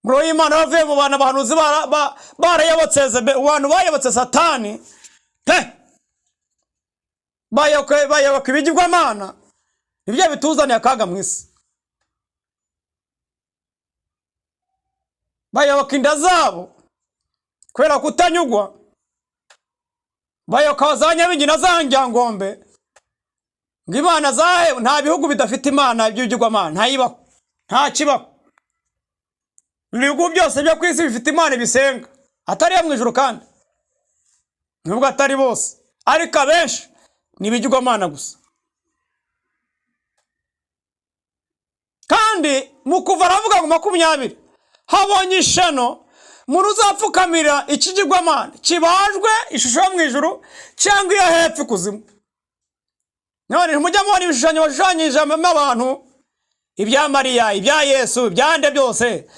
Umuriro w'Imana wavuye mu bantu, abahanuzi barayobotse abantu bayobotse Satani pe, bayoboka ibigirwamana, nibyo bituzaniye akaga mu isi. Bayoboka inda zabo kubera kutanyugwa, bayoboka za nyabingi na za njyangombe ngo imana zahe. Nta bihugu bidafite imana by'ibigirwamana, ntayibaho, nta kibaho. Ibihugu byose byo ku isi bifite imana bisenga, atari iyo mu ijuru, kandi nubwo atari bose, ariko abenshi ni ibigirwamana gusa. Kandi mu kuva aravuga ngo 20 habonye ishano umuntu uzapfukamira ikigirwamana kibajwe ishusho yo mu ijuru cyangwa iyo hepfo ikuzimu. None ntimujya mubona ibishushanyo bashushanyijemo abantu, ibya Mariya, ibya Yesu, ibya nde byose,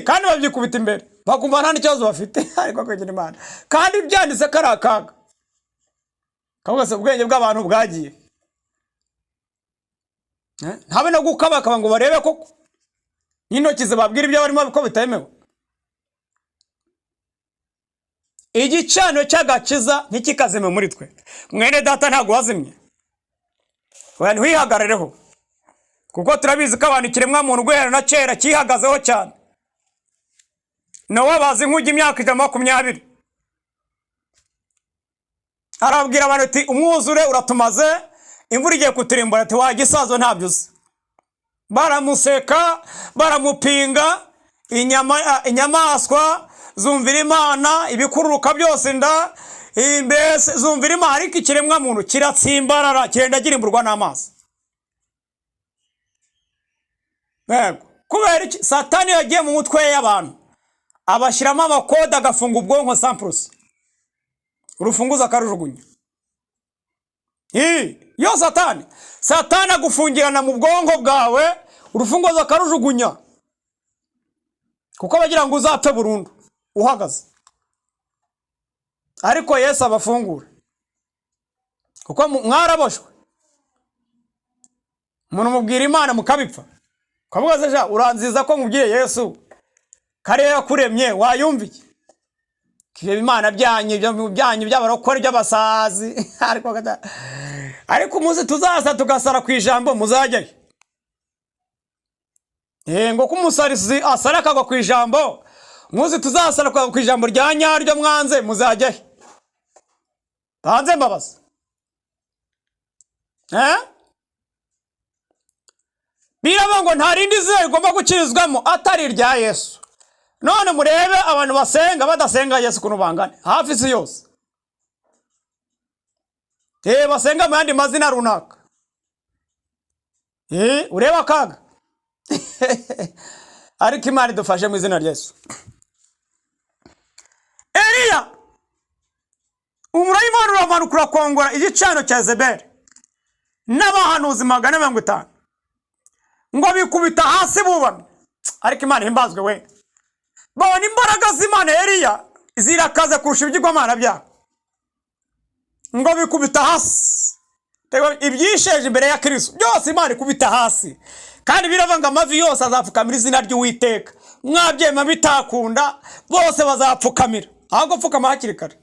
kandi babyikubita imbere bakumva nta n'ikibazo bafite, ariko kwegera Imana kandi byanditse ko ari akaga. Kavuga se ubwenge bw'abantu bwagiye, ntabe no gukabakaba ngo barebe koko n'intoki zibabwira ibyo barimo ko bitemewe. Igicaniro cy'agakiza ntikikazime muri twe. Mwene data, ntabwo wazimye, oya, ntiwihagarareho, kuko turabizi ko abantu ikiremwa muntu guhera na kera cyihagazeho cyane. Nowa bazi nk'ujya imyaka 120, arabwira abantu ati umwuzure uratumaze, imvura igiye kuturimbura, ati wagisazo ntabyo uzi. Baramuseka, baramupinga, inyamaswa zumvira Imana, ibikururuka byose inda mbese zumvira Imana, ariko ikiremwa muntu kiratsimbarara, kirenda kirimburwa n'amazi. Yego, kubera iki? Satani yagiye mu mutwe y'abantu abashyiramo amakode, agafunga ubwonko sampurusi, urufunguzo akarujugunya. Yo Satani agufungirana mu bwonko bwawe, urufunguzo akarujugunya, kuko bagira ngo uzapfe burundu uhagaze. Ariko Yesu abafungura, kuko mwaraboshwe. Umuntu mubwira Imana mukabipfa, ukavuga se sha uranziza ko nkubwiye Yesu kariya yakuremye, wayumva iki? Ibyo imana byanyu, ibyo byanyu by'abarokore by'abasazi. Ariko umunsi tuzaza tugasara ku ijambo, muzajyayo. Ngo ko umusarisi asara akagwa ku ijambo, umunsi tuzasara akagwa ku ijambo rya nyaryo mwanze, muzajyayo? Banze mbabaza. Biravuga ngo nta rindi zina rigomba gukirizwamo atari irya Yesu. None murebe abantu basenga badasenga Yesu ukuntu bangana hafi isi yose. Basenga mu yandi mazina runaka. Urebe akaga. Ariko Imana idufashe mu izina rya Yesu. Eliya, umurayimoni uramanuka urakongora igicaniro cya Yezebeli n'abahanuzi 450, ngo bikubita hasi bubamye. Ariko Imana ihimbazwe we! Babona imbaraga z'Imana Eliya zirakaze kurusha ibigirwamana byabo, ngo bikubita hasi. Ibyisheje imbere ya Kristo byose Imana ikubita hasi. Kandi biravuga ngo amavi yose azapfukamira izina ry'Uwiteka. Mwabyema bitakunda, bose bazapfukamira. Ahubwo pfukama hakiri kare,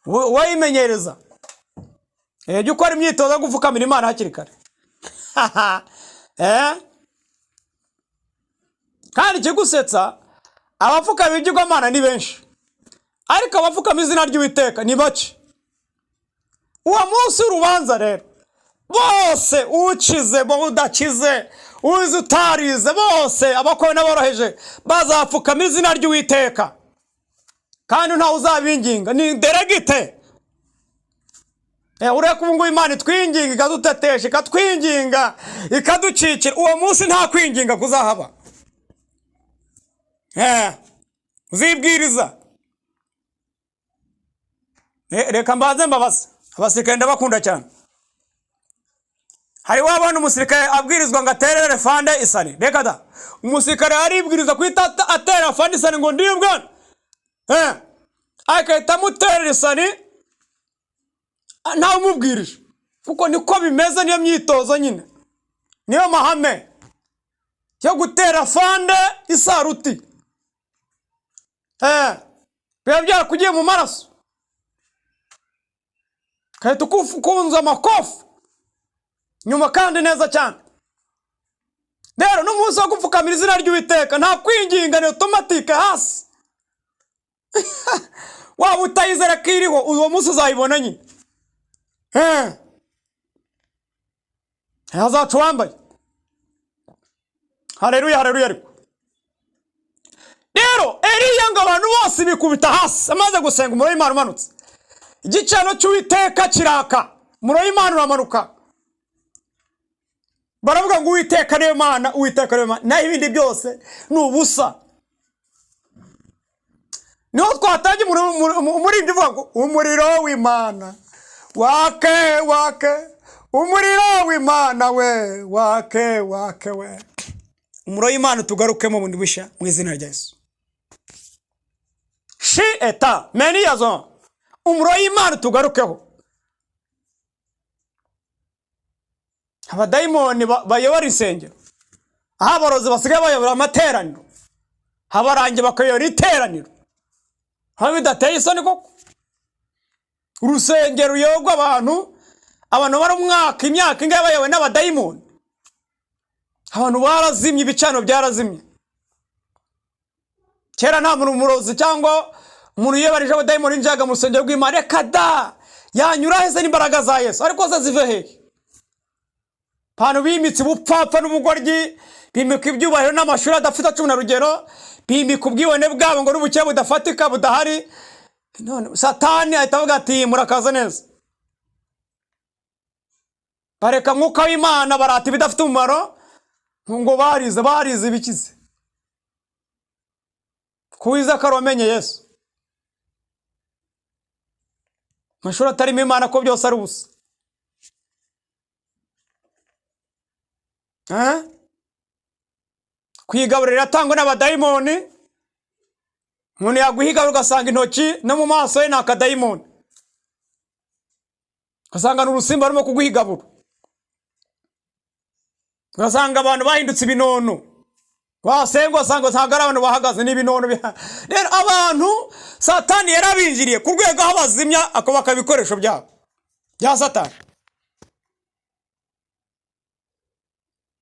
wayimenyereza. Jya ukora imyitozo yo gupfukamira Imana hakiri kare. Kandi ikigusetsa, abapfukama ibigirwamana ni benshi, ariko abapfukama izina ry'Uwiteka ni bake. Uwo munsi w'urubanza rero, bose, ukize bo udakize, uzi utarize, bose, abakomeye n'aboroheje, bazapfukama izina ry'Uwiteka, kandi ntawe uzabinginga, ni direct. Ureke ubu ngubu Imana itwinginga, ikadutetesha, ikatwinginga, ikaducikira. Uwo munsi nta kwinginga kuzahaba. Uzibwiriza. Reka mbanze mbabaze abasirikare, ndabakunda cyane. Hari wabona umusirikare abwirizwa ngo aterere fande isari? Reka da! Umusirikare aribwiriza guhita atera fande isari ngo ndiyo bwana, agahita amuterera isari ntawe umubwirije, kuko niko bimeze, niyo myitozo nyine, niyo mahame. Yo gutera fande isaruti. Biba byarakugiye mu maraso, gahita ukunza amakofi nyuma kandi neza cyane. Rero n'umunsi wo gupfukamira izina ry'Uwiteka, nta kwinginga, ni automatique hasi. Waba utayizera ko iriho, uwo munsi uzayibona nyine. Hazaca uwambaye. Hareruya, hareruya. Ariko rero Eliya ngo abantu bose bikubita hasi amaze gusenga, umuriro w'Imana umanutse, igicaniro cy'Uwiteka kiraka, umuriro w'Imana uramanuka. Baravuga ngo: "Uwiteka niyo Mana, Uwiteka niyo Mana, naho ibindi byose ni ubusa." Niho twatangiye umuririmbyi uvuga ngo: "Umuriro w'Imana wake, wake, umuriro w'Imana we, wake, wake we." Umuriro w'Imana tugarukemo bundi bushya mu izina rya Yesu. Shi eta meniyazo, umuriro w'Imana tugarukeho. Abadayimoni bayobora insengero, aho abarozi basigaye bayobora amateraniro, abarangi bakayobora iteraniro, aho bidateye isoni koko. Urusengero ruyoborwa abantu bari umwaka, imyaka ingahe bayobowe n'abadayimoni. Abantu barazimye, ibicaniro byarazimye. Kera nta muntu umurozi cyangwa umuntu uyobarije abadayimoni yinjiraga mu rusengero rw'Imana. Reka da, yanyura hese n'imbaraga za Yesu? Ariko se zive hehe? Abantu bimitse ubupfapfa n'ubugoryi, bimika ibyubahiro n'amashuri adafite cumi na rugero, bimika ubwibone bwabo ngo n'ubukire budafatika budahari. None Satani ahita avuga ati: "Murakaza neza." Bareka Mwuka w'Imana, barata ibidafite umumaro ngo barize. Barize ibikize kuwiza ko ari wamenye Yesu, amashuri atarimo Imana ko byose ari ubusa. Eh? Kwigaburira atangwa n'abadayimoni. Umuntu yaguhiga ugasanga intoki no mu maso ye ni akadayimoni, ugasanga ni urusimba rurimo kuguhigabura, ugasanga abantu bahindutse ibinono. Wasenga ugasanga ntabwo ari abantu bahagaze, ni ibinono. Rero abantu Satani yarabinjiriye ku rwego aho bazimya akubaka ibikoresho byabo bya Satani.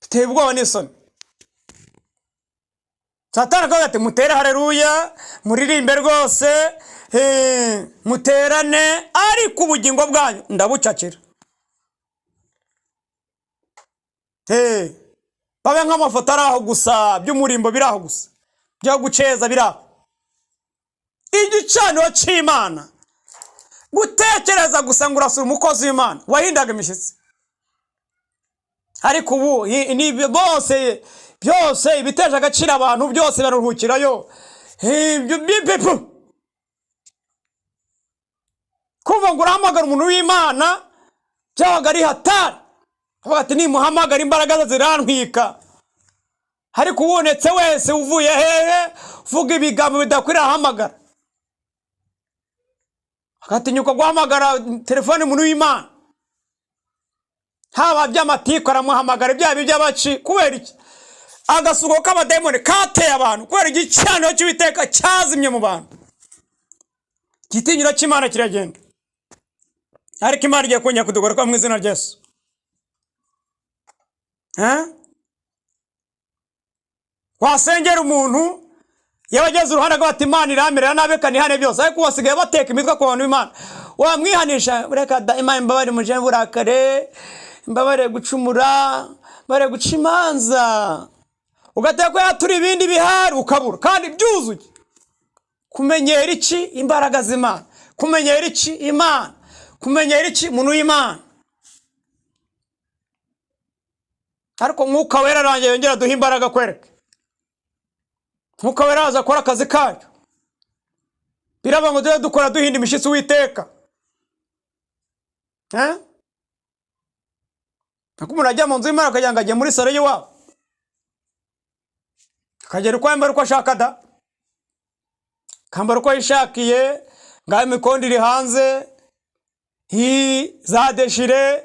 Biteye ubwoba n'isoni. Satani akavuga ati: "Mutere hareruya, muririmbe rwose, muterane, ariko ubugingo bwanyu ndabucakira." Babe nk'amafoto ari aho gusa, by'umurimbo biri aho gusa, byo guceza biri aho. Igicaniro cy'Imana, gutekereza gusa ngo urasura umukozi w'Imana, wahindaga imishyitsi. Ariko ubu ni bose byose ibiteje agaciro, abantu byose baruhukirayo. Ibyo bipu kumva ngo urahamagara umuntu w'Imana byabaga ari hatari. Avuga ati: "Nimuhamagara imbaraga ze zirantwika." Ariko ubonetse wese uvuye hehe, uvuga ibigambo bidakwiriye, ahamagara, agatinyuka guhamagara telefone umuntu w'Imana, haba by'amatiku aramuhamagara, ibyaha by'abaci. Kubera iki? Agasuko k'abadayimoni kateye abantu kubera igicaniro cy'Uwiteka cyazimye mu bantu, igitinyiro cy'Imana kiragenda. Ariko Imana igiye kongera kutugaruka mu izina rya Yesu. Eh? Wasengera umuntu, yaba ageze uruhande rwe ati: "Imana iramerera nabi, reka nihane byose." Ariko basigaye bateka imitwe ku bantu b'Imana. Wamwihanisha: "Reka da, Imana imbabare, muje burakare, imbabare gucumura, imbabare guca imanza." Ugateka ko yatura ibindi bihari ukabura kandi byuzuye. Kumenyera iki? Imbaraga z'Imana. Kumenyera iki? Imana. Kumenyera iki? Umuntu w'Imana. Ariko Mwuka Wera arangiye yongera duhe imbaraga kwereke. Mwuka Wera araza akora akazi kayo. Biraba ngo tujye dukora duhinda imishyitsi Uwiteka. Eh? Nako umuntu ajya mu nzu y'Imana akagira ngo agiye muri salo y'iwabo, akagera uko yambara uko ashaka da, akambara uko yishakiye. Ngaho imikondo iri hanze, hi za déchiré,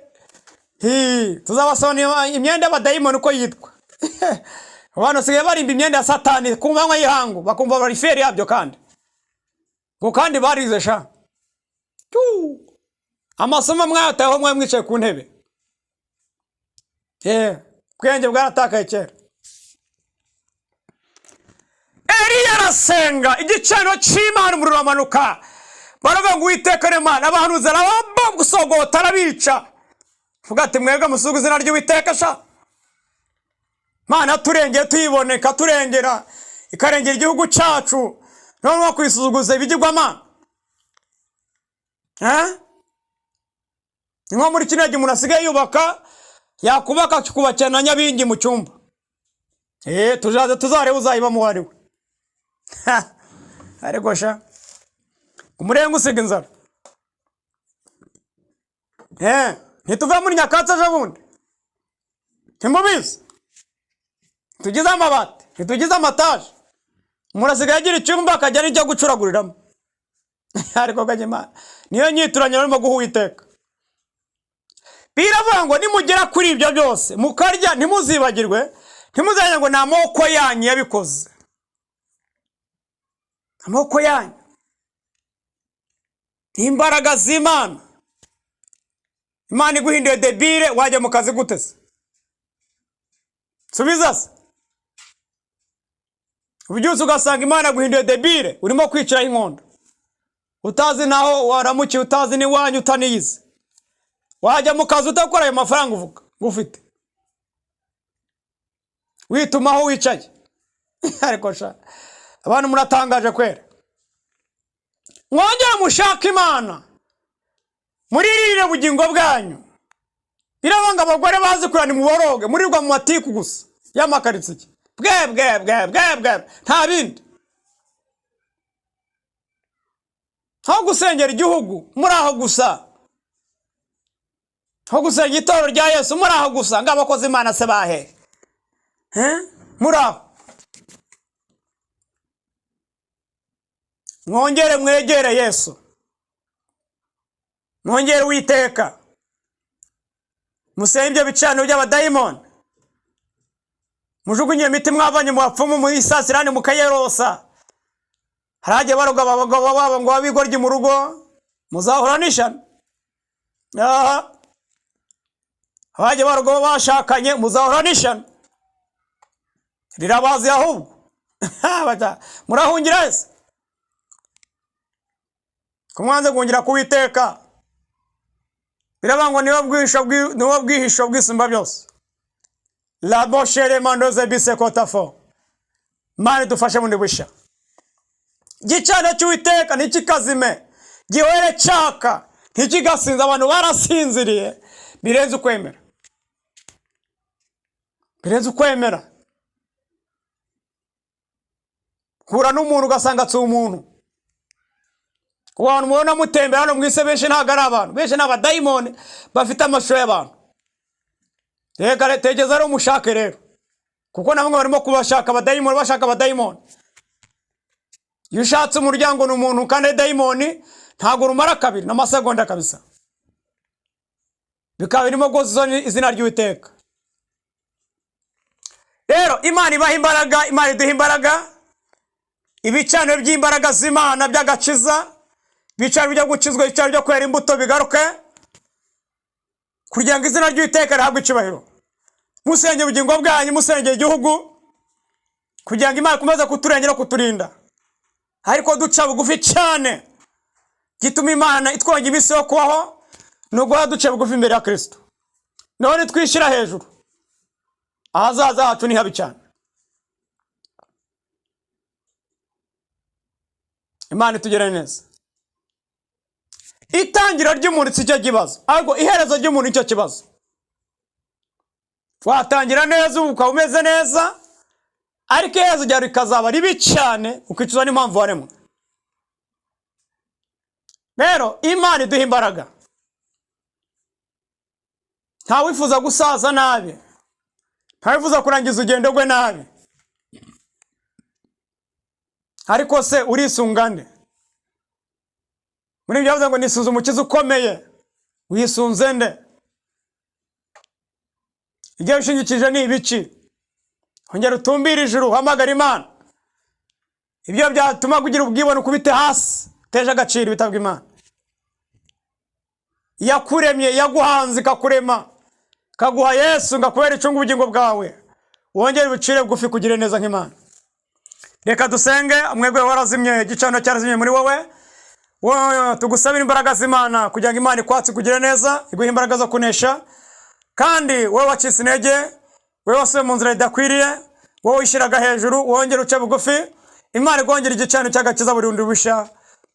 hi tuzabasobanurira imyenda y'abadayimoni uko yitwa. Abantu basigaye barimba imyenda ya Satani ku manywa y'ihangu, bakumva bari fiers yabyo, kandi ngo kandi barize sha. Tuu! Amasomo mwayatayeho, mwe mwicaye ku ntebe. Ubwenge bwaratakaye kera. Eliya arasenga igicaniro cy'Imana, umuriro uramanuka. Baravuga ngo "Uwiteka ni Imana." Abahanuzi arabagusogota, arabica. Vuga ati: "Mwebwe musuga izina ry'Uwiteka sha. Mana turengeye, tuyibone, ikaturengera, ikarengera igihugu cyacu, noneho kwisuzuguza ibigirwamana." Eh? Ni nko muri kino gihe umuntu asigaye yubaka, yakubaka akikubakira na nyabingi mu cyumba. Tuzaze tuzarebe uzayibamo uwo ari we. Ariko sha, umurenga usiga inzara. Ntituve muri nyakatsi ejo bundi, ntimubizi? Tugize amabati, ntitugize amataje. Umuntu asigaye agira icyumba, akajya n'icyo gucuraguriramo. Ariko kanyema niyo nyituranye barimo guha Uwiteka. Biravuga ngo nimugera kuri ibyo byose mukarya, ntimuzibagirwe, ntimuzajye ngo ni amaboko yanyu yabikoze. Amaboko yanyu ni imbaraga z'Imana. Imana iguhinduye débile, wajya mu kazi gute se? Subiza se. Ubyutse ugasanga Imana yaguhinduye débile, urimo kwiciraho inkondo, utazi naho waramukiye, utazi n'iwanyu, utaniyize, wajya mu kazi utakora ayo mafaranga uvuga ngo ufite, wituma aho wicaye? Ariko sha, abantu muratangaje kwera. Mwongere mushake Imana, muririre ubugingo bwanyu. Birabanga abagore bazi kurira, nimuboroge. Murirwa mu matiku gusa y'amakaritsiye, bwe bwe bwe bwe bwe, nta bindi. Aho gusengera igihugu, muri aho gusa. Aho gusenga itorero rya Yesu, muri aho gusa. Ngo abakozi Imana se bahehe? Eh? Muri aho. Mwongere mwegere Yesu, mwongere Uwiteka, musenge ibyo bicaniro by'abadayimoni, mujugunye imiti mwavanye mu bapfumu, muyisasirane, mukayerosa. Haragiye baroga abagabo babo ngo babigoryi mu rugo, muzahura n'ishano. Aha abagiye baroga bashakanye, muzahura n'ishano rirabazi. Ahubwo murahungira ese ko mwanze guhungira ku Witeka? Biravuga ngo niwe bwihisho bw'Isumba byose. La boshere mandoze bisekotafo. Mana dufashe bundi bushya. Igicaniro cy'Uwiteka ntikikazime, gihore cyaka, ntikigasinze. Abantu barasinziriye birenze ukwemera, birenze ukwemera. Hura n'umuntu ugasanga atsuye umuntu. Ku bantu mubona mutembera hano mu isi, benshi ntabwo ari abantu, benshi ni abadayimoni bafite amashusho y'abantu. Reka tekereza rero, umushake rero, kuko na bamwe barimo kubashaka abadayimoni, bashaka abadayimoni. Iyo ushatse umuryango ni umuntu kandi ari dayimoni, ntabwo rumara kabiri n'amasegonda kabisa, bikaba birimo rwose izina ry'Uwiteka. Rero Imana ibaha imbaraga, Imana iduha imbaraga, ibicaniro by'imbaraga z'Imana by'agakiza, ibicaniro byo gukizwa, ibicaniro byo kwera imbuto bigaruke, kugira ngo izina ry'Uwiteka rihabwe icyubahiro. Musenge ubugingo bwanyu, musengera igihugu, kugira ngo Imana ikomeze kuturengera no kuturinda, ariko duca bugufi cyane. Gituma Imana itwongera iminsi yo kubaho ni uguhora duca bugufi imbere ya Kirisito. None twishyira hejuru, ahazaza hacu ni habi cyane. Imana itugere neza. Itangira ry'umuntu si cyo kibazo, ahubwo iherezo ry'umuntu nicyo kibazo. Watangira neza, ubu ukaba umeze neza, ariko iherezo ryawe rikazaba ribi cyane, ukicuza n'impamvu waremwe. Rero Imana iduha imbaraga. Ntawifuza gusaza nabi, ntawifuza kurangiza urugendo rwe nabi. Ariko se urisunga nde? Muri ibyo bavuze ngo nisunze umukiza ukomeye. Wisunze nde? Ibyo wishingikirije ni ibiki? Ongera utumbire ijuru, uhamagare Imana. Ibyo byatuma kugira ubwibone ukubite hasi, uteje agaciro ibitabwa Imana. Yakuremye, yaguhanze, ikakurema, ikaguha Yesu ngo akubere icunga ubugingo bwawe. Wongere ubucire bugufi, kugire neza nk'Imana. Reka dusenge. Mwebwe warazimye, igicaniro cyarazimye muri wowe, wowe tugusabire imbaraga z'Imana kugira ngo Imana ikwatse kugire neza, iguhe imbaraga zo kunesha. Kandi wowe wacitse intege, wowe wasubiye mu nzira idakwiriye, wowe wishyiraga hejuru, wongere uce bugufi, Imana igongera igicaniro cy'agakiza buri bundi bushya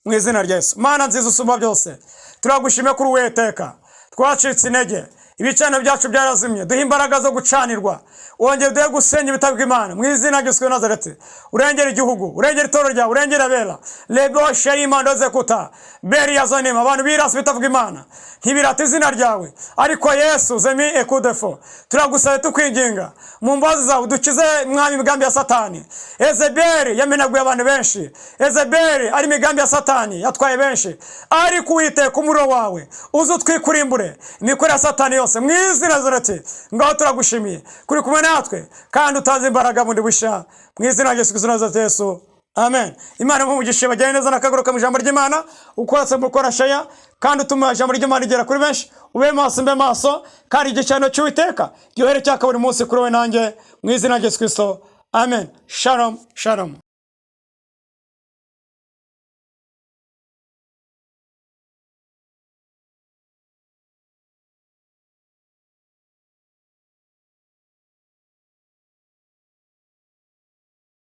mu izina rya Yesu. Mana nziza usumba byose, turagushimiye kuri Uwiteka. Twacitse intege, ibicaniro byacu byarazimye. Duhe imbaraga zo gucanirwa, wongere duhe gusenya ibitabwa Imana mu izina rya Yesu Nazareti. Urengera igihugu, urengera itorero ryawe, urengera abera lebo sheyima zekuta beri yazonima. Abantu birasa bitavuga Imana, ntibirata izina ryawe, ariko Yesu zemi ekudefo, turagusaba tukwinginga mu mbabazi zawe, dukize mwami imigambi ya Satani. Ezeberi yamenaguye abantu benshi, Ezeberi ari imigambi ya Satani yatwaye benshi, ariko Uwiteka, umuriro wawe uze utwikurimbure imikorere ya Satani yose mu izina rya Nazareti. Ngaho turagushimiye kuri kumwe natwe kandi utanze imbaraga bundi bushya mu izina rya Yesu Kristo Nazareti Yesu, amen. Imana imuhe bagende neza n'akagaruka mu ijambo ry'Imana. Ukora se gukora share kandi utuma ijambo ry'Imana rigera kuri benshi. Ube maso, mbe maso, kandi igicaniro cy'Uwiteka gihore cyaka buri munsi kuri wowe nanjye mu izina rya Yesu Kristo, amen. Shalom, shalom.